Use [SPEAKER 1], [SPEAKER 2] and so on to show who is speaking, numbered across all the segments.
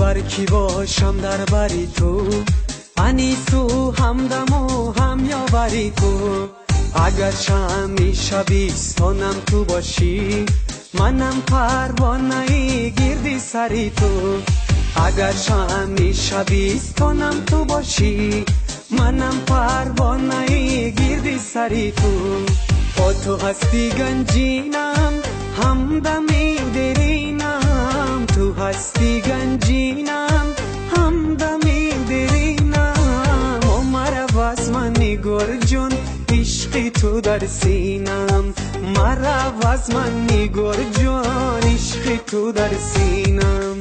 [SPEAKER 1] Бар ки бошам дар бари ту, анису ҳамдаму ҳамёвари ту. Агар шамъи шабистонам ту бошӣ, манам парвонаи гирди сари ту. Агар шамъи шабистонам ту бошӣ, манам парвонаи гирди сари ту. О ту ҳасти ганҷинам, ҳамдами деринам, ту ҳасти ганҷинам, ҳамдами деринам. О марав аз ман нигор ҷон, ишқи ту дар синам. Марав аз ман нигор ҷон, ишқи ту дар синам.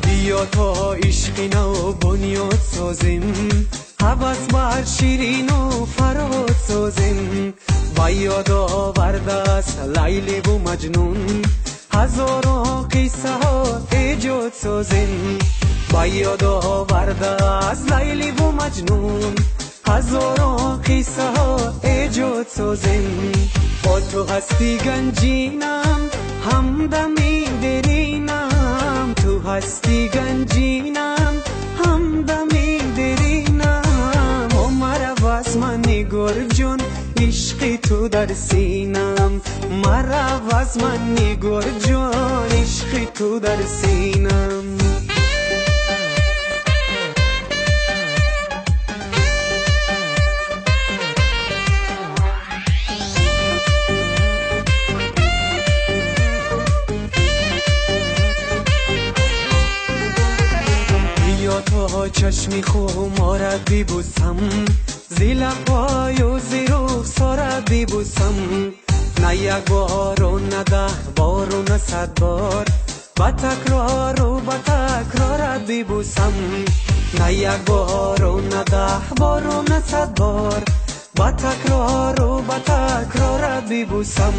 [SPEAKER 1] Биё то ишқи нав бунёд созем, ҳавас бар ширину фарҳод созем. Ба ёд овардааст Лайливу Маҷнун, ҳазорон қиссаҳо эҷод созем. Ба ёд овардааст Лайливу Маҷнун, ҳазорон қиссаҳо эҷод созем. О ту ҳасти ганҷинам, ҳамдами деринам, ту ҳасти ганҷинам, ҳамдами деринам. О марав аз ман нигор ҷон, ишқи ту дар синам. Марав аз ман нигор ҷон, ишқи ту дар синам. Биё то чашми хуморат бибӯсам, зи лабҳою зи рухсорат бибӯсам. На як бору на даҳ бору на сад бор, ба такрору ба такрорат бибӯсам. На як бору на даҳ бору на сад бор, ба такрору ба такрорат бибӯсам.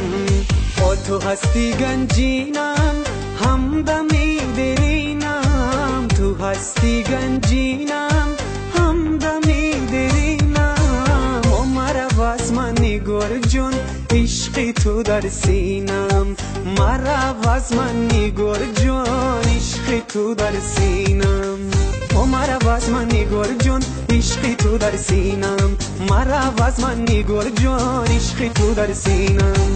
[SPEAKER 1] О ту ҳасти ганҷинам, ҳамдами деринам, ту ҳасти ганҷинам, ҳамдами деринам. О марав аз ман нигор ҷон, ишқи ту дар синам. Марав аз ман нигор ҷон, ишқи ту дар синам. О марав аз ман нигор ҷон, ишқи ту дар синам. Марав аз ман нигор ҷон, ишқи ту дар синам.